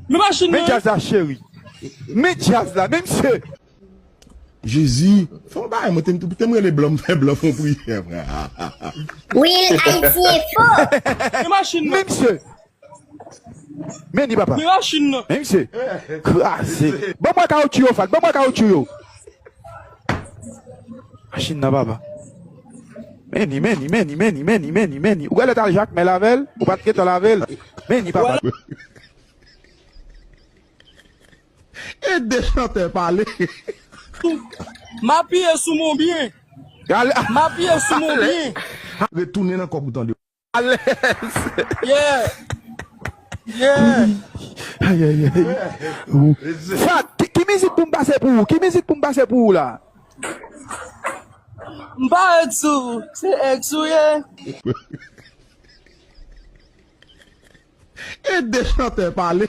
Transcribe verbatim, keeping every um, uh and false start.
Men machin men nan. Djaz la, cheri. Men djaz la, men misye. Jezi, fè yon bagay, mwen te, te m rele blan, m fè blan fè yon priyè, frè. Will Haitien fò. Men machin nan. Men misye. Men ni papa. Men machin nan. Men misye. Kraze. Ban mwen kawotchou yo, Fat. Ban mwen kawotchou yo. Machin nan, papa. Men ni, men ni, men ni, men ni, men ni, men ni, men ni. Ou gade lè t al Jakmèl avè l, ou pa t gentan lave l. Men ni, papa. Ede chantè pale. M apiye sou mon byen. M apiye sou mon byen. Retounen nan kòb ou tande. Alèz. Yeah. Yeah. Ay, ay, ay. Fat, ki, ki mizik pou m pase pou ou? Ki mizik pou m pase pou ou la? M pa ret sou, se ex ou ye. Ede chantè pale.